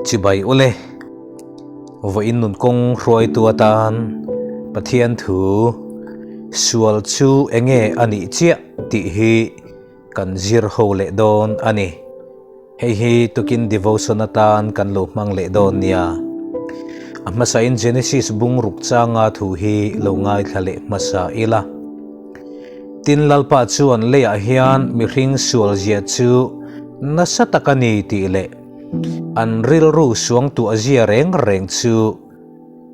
Chibai ule, vawiin nun kawng hruaitu atan Pathian thu sual chu enge a nih chiah tih hi kan zir ho leh dawn a ni. Hei hi tukin devotion atan kan lo hmang leh dawn nia. A hmasain Genesis bung ruk changa thu hi lo ngaithla leh hmasa ila. Tin Lalpa chuan leiah hian mihring sualzia chu nasa tak a ni tih leh an rilru suangtuahzia reng reng chu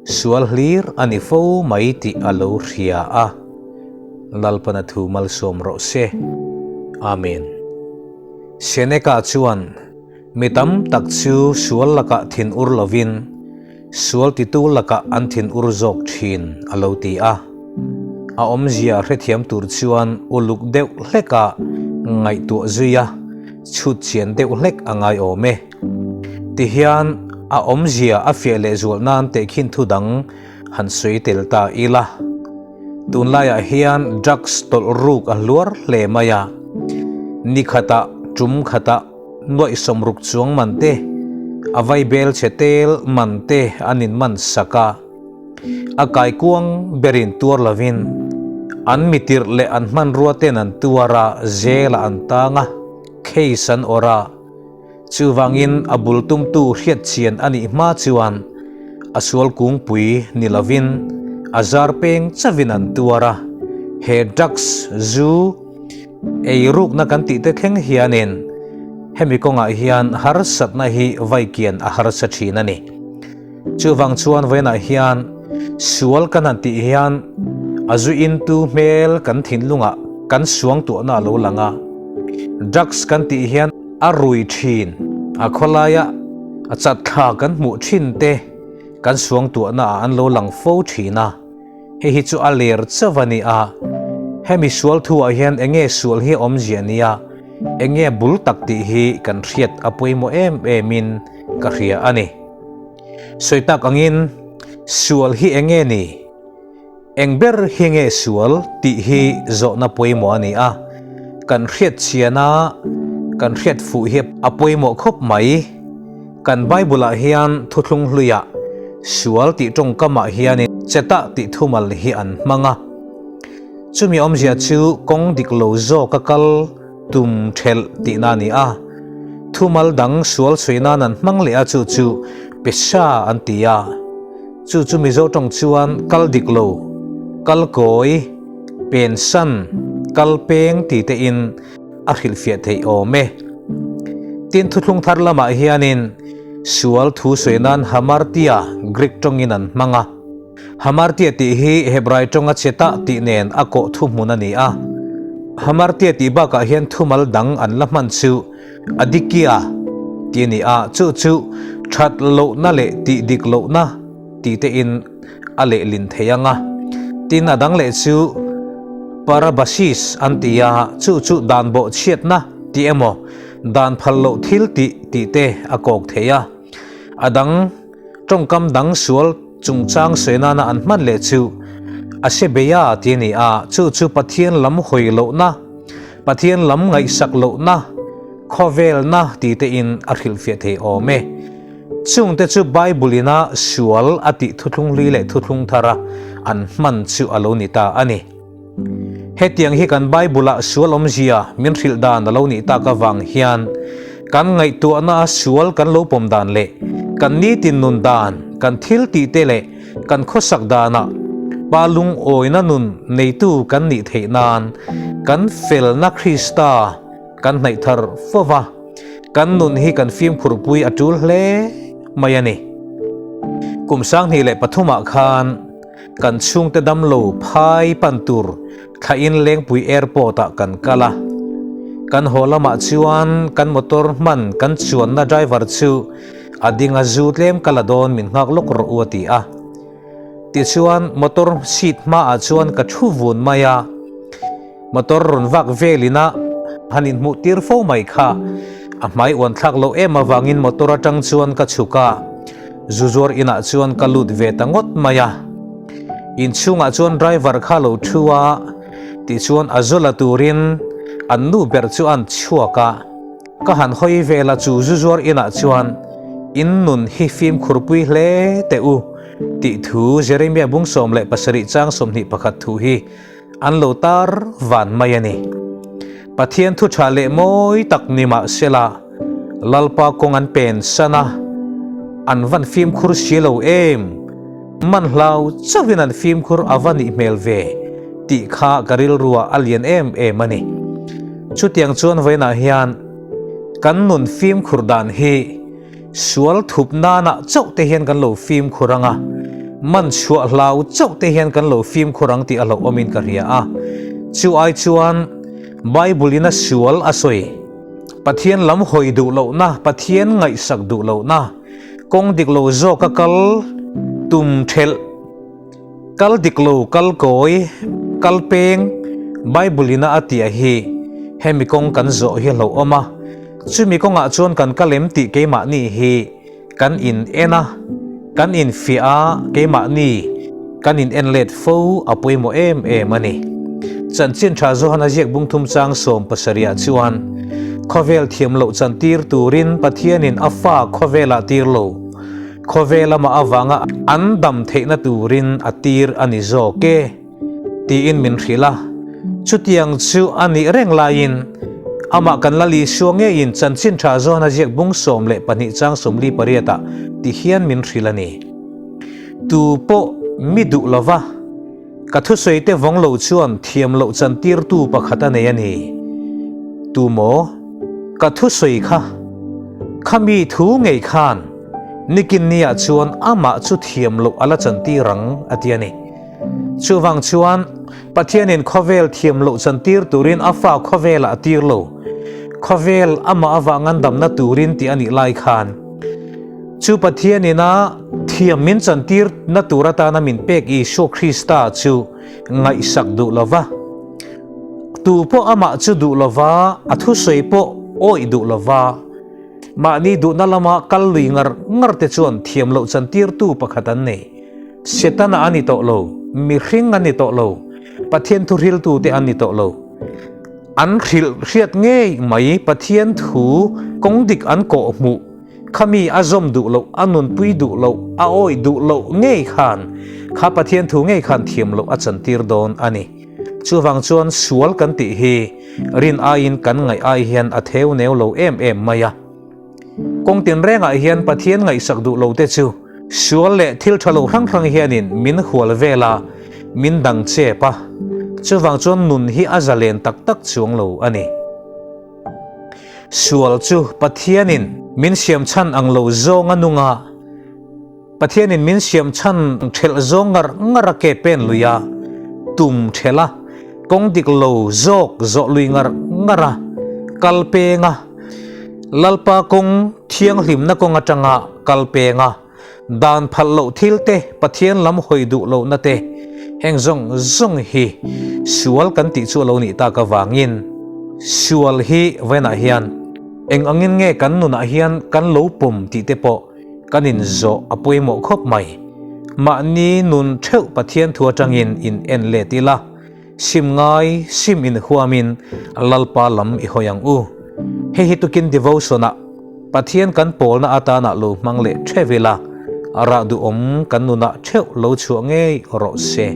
sual hlir a ni fo mai tih a lo hria a. Lalpan a thu malsawm rawh se. Amen. Seneca chuan mi tam tak chu sual lakah thinur lovin, Sual titu lakah an thin ur zawk thin, a lo ti a. A awmzia hrethiam tur chuan uluk deuh hlekah ngaihtuah zui a, chhut chian deuh hlek a ngai awm e. Tihian a awmzia a fiah leh zual nan tehkhin thu dang han sawi tel ta ila. Tunlaiah hian drugs tawlh ruk a hluar hle mai a, ni khatah tum khatah, Nuaih sawmruk chuang man te, a vaibel chhe tel man te an in man sak a. A kaikuang berin tuar lovin an mitirh leh an hmanrua ten an tuar a, zelah an tang a, case an awrh a. Chuvangin a bul tumtu hriat chian a nih hma chuan a sual kungpui ni lovin a zar peng chauhin an tuar a. He drugs, zu, Eirukna kan tih te thleng hianin hemi kawngah hian harsatna hi vaikian a harsa thin a ni. Chuvang chuan vawiinah hian sual kan han tih hian a zu intu hmel kan thinlungah kan suangtuahna a lo lang a. Drugs kan tih hian a rui thin, a khawlaia a chatthla kan hmuh thin te kan suangtuahna ah an lo lang fo thin a. Hei hi chu a ler chauh a ni a, hemi sual thu ah hian enge sual hi awmzia nia, enge bul tak tih hi kan hriat a pawimawh em em in ka hria a ni. Sawi tak angin sual hi enge ni? Eng ber hi nge sual tih hi zawhna pawimawh a ni a, kan hriat chian a, kan hriat fuh hi a pawimawh khawp mai. Kan Bible-ah hian thuthlung hluiah sual tih tawngkamah hianin chetah tih thumal hi an hmang a. Chumi awmzia chu kawng dik lo zawka kal tum thelh tihna a ni a. Thumal dang sual chhui nan an hmang leh a chu chu pesha an ti a. Chu chu Mizo tawng chuan kal dik lo, kal kawi, pensan, kal peng ti tein a hrilhfiah theih awm e. Tin, thuthlung thar lamah hianin sual thu sawi nan hamartia Greek tawngin an hmang a. Hamartia tih hi Hebrai tawnga chetah tih nen a kawh thuhmun a ni a. Hamartia tih bakah hian thumal dang an la hman chu adikia tih a ni a, chu chu that lohna leh tih dik lohna tih tein a lehlin thei ang a. Tin, a dang leh chu Parabasis an ti a, chu chu dan bawhchhiatna tih emaw, dan phal loh thil tih tih te a kawk thei a. A dang tawngkam dang sual chungchang sawi nana an hman leh chu Asebeia tih a ni a, chu chu Pathian lam hawi lohna, Pathian lam ngaihsak lohna, khawvelna tih tein a hrilhfiah thei awm e. Chungte chu Bible ina sual a tih thuthlung hlui leh thuthlung thara an hman chu a lo ni ta a ni. Hetiang hi kan Bible-ah sual awmzia min hrilh dan a lo nih tak avang hian kan ngaihtuahna a sual kan lo pawm dan leh kan nitin nun dan, kan thil tihte leh kan khawsak danah Pa lungawina nun neitu kan nih theih nan kan felna Krista kan hnaih thar fo va. Kan nun hi kan fimkhurpui a tul hle mai a ni. Kum 2003 ah khan kan chhungte damlo phai pan tur thlain Lengpui Airport ah kan kal a. Kan haw lamah chuan kan motor hman kan chuanna driver chu a ding a zu tlem ka la dawn min nghak lawk rawh u a ti a. Tichuan motor seat hmaah chuan ka thu vun mai a. Motor rawn vak velin a han inhmuh tir fo mai kha a hmai uan thlak loh em avangin motor atang chuan ka chhuk a, zu zuar inah chuan ka lut ve ta ngawt mai a. Inchhungah chuan driver kha lo thu a, tichuan a zu la turin an nu ber chu an chhuak a. Ka han hawi vel a chu zu zuar inah chuan. In nun hi fimkhurpui hle teh u, tih thu Jeremia bung 17 chang 21 thu hi an lo tar van mai a ni. Pathian thu tha leh mawi tak ni mah sela, Lalpa kawng an pen san a, an van fimkhur si lo em? Man hlau chauhin an fimkhur a va nih hmel ve tih kha ka rilruah a lian em em a ni. Chutiang chuan vawiinah hian kan nun fimkhur dan hi sual thup nanah chauh te hian kan lo fimkhur ang a, man chhuah hlau chauh te hian kan lo fimkhur ang tih a hlauhawmin ka hria a. Chu ai chuan Bible in a sual a sawi, Pathian lam hawi duh lohna, Pathian ngaihsak duh lohna, kawng dik lo zawka kal tum thelh, Kal dik lo, kal kawi, kal peng, Bible ina a tih a hi hemi kawng kan zawh hi hlauhawm a, chumi kawngah chuan kan kal em tih keimahni hi kan in en a, kan in fiah a, keimahni kan in en let fo a pawimawh em em a ni. Chanchin tha Johana ziak bung thum chang 70 ah chuan khawvel thiam loh chantir turin Pathianin a fa khawvelah tir lo. Khawvel amah avanga an dam theihna turin a tir a ni zawk e, tiin min hrilh a. Chutiang chu a nih reng laiin amah kan la Isua ngeiin chanchin tha zawn a ziak bung 12 chang 48 ah ti hian min hrilh a ni. Tu pawh mi duh lova ka thusawi te vawng lo chuan thiam loh chantirtu pakhat a nei a ni. Tu maw? Ka thusawi kha, khami thu ngei khan nikin niah chuan amah chu thiam loh a la chantir ang, a ti a ni. Chuvang chuan Pathianin khawvel thiam loh chantir turin a fa khawvelah a tir lo. Khawvel amah avanga damna turin tih a nih lai khan chu Pathianin a thiam min chantir na tur atana min pek Isua Krista chu ngaihsak duh lova, tu pawh amah chu duh lova, a thusawi pawh awih duh lova, mahni duhna lama kal lui ngar ngar te chuan thiam loh chantirtu pakhat an nei. Setana a ni tawh lo, mihring an ni tawh lo, Pathian thuhriltu te an ni tawh lo. An hrilh hriat ngei mai Pathian thu kawng dik an kawh hmuh Khami a zawm duh loh, a nunpui duh loh, a awih duh loh ngei khan kha Pathian thu ngei khan thiam loh a chantir dawn a ni. Chuvang chuan sual kan tih hi rin aiin kan ngaih ai hian a theu neu lo em em mai a. Kawng tinrengah hian Pathian ngaihsak duh lo te chu sual leh thil tha lo hrang hrang hianin min hual vel a, min dang chep a. Chuvang chuan nun hi a zalen tak tak chuang lo a ni. Sual chu Pathianin min siam chhan ang lo zawng a nung a, Pathianin min siam chhan thelh zawng ngar ngar a ke pen lui a, tum thelh a, kawng dik lo zawk zawh lui ngar ngar a, kal peng a, Lalpa kawng thianghlimna kawng atanga kal peng a, Dan phalh loh thil te, Pathian lam hawi duh lohna te, heng zawng zawng hi sual kan tih chu a lo nih tak avangin sual hi vawiinah hian eng angin nge kan nunah hian kan lo pawm tih te pawh kan inzawh a pawimawh khawp mai. Mahni nun theuh Pathian thu atangin in en let ila, sim ngai sim inhuamin Lalpa lam i hawi ang u. Hei hi tukin devotion-ah Pathian kan pawlna atana lo hmang leh theuh ila, rah duhawm kan nunah theuh lo chhuah ngei rawh se.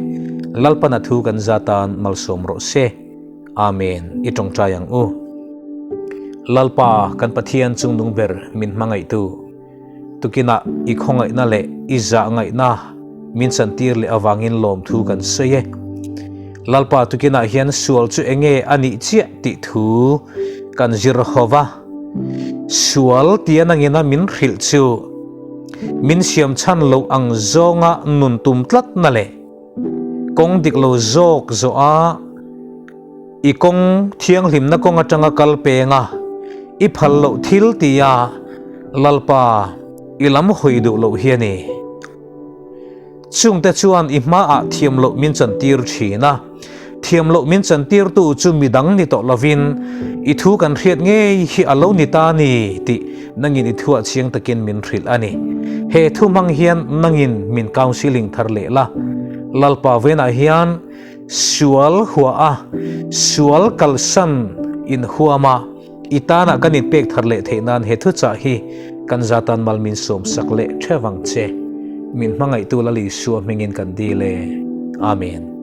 Lalpana thu kan za tan malsawm rawh se. Amen. I tawngtai ang u. Lalpa kan Pathian chungnung ber min hmangaihtu, tukinah i khawngaihna leh i zahngaihna min chantir leh avangin lawmthu kan sawi e. Lalpa tukinah hian sual chu enge a nih chiah tih thu kan zir ho va. Sual tia nangina min hrilh chu min siam chhan loh ang zawnga nun tum tlatna leh kawng dik lo zawk zawh a i kawng thianghlimna kawng atanga kal penga i phal loh thil tia Lalpa i lam hawi duh loh hi a ni. Chungte chuan i hmaah thiam loh min chantir thin a, thiam loh min chantirtu chu midang ni tawh lovin i thu kan hriat ngei hi a lo ni ta ni tih nangin i thuah chiang takin min hrilh a ni. He thu hmang hian nangin min counselling thar leh la. Lalpa venah hian sual huah a, sual kalsan inhuam a. I tana kan inpek thar leh theih nan he thuchah hi kan zatan mal min sawmsak leh theuh ang che. Min hmangaihtu Lal Isua hmingin kan dil e. Amen.